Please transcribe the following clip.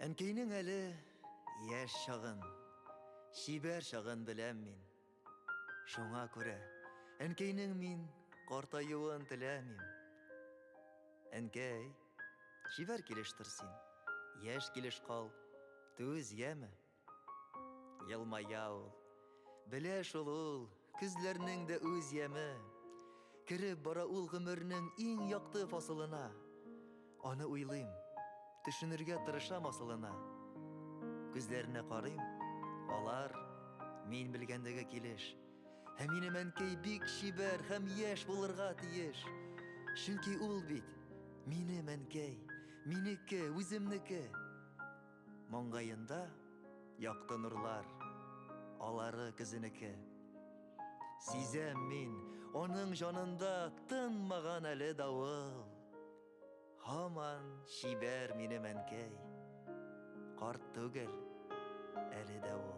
Әнкәйнең әле яшь чагын, чибәр чагын беләм мин. Шуңа күрә әнкәйнең мин картаюын теләмим. Әнкәй, чибәр килеш тор син, яшь килеш кал, түз, яме. Елмая ул. Белә шул ул, көзләрнең дә үз яме. Кереп бара ул гомернең иң якты фасылына. Аны уйлыйм, төшенергә тырышам асылына. Күзләренә карыйм, алар мин белгәндәге килеш. Ә минем әнкәй бик чибәр һәм яшь булырга тиеш. Чөнки ул бит минем әнкәй, минеке, үземнеке. Маңгаенда якты нурлар, алары көзенеке. Сизәм мин, аның җанында тынмаган әле давыл. Һаман чибәр минем әнкәй, карт түгел әле дә ул.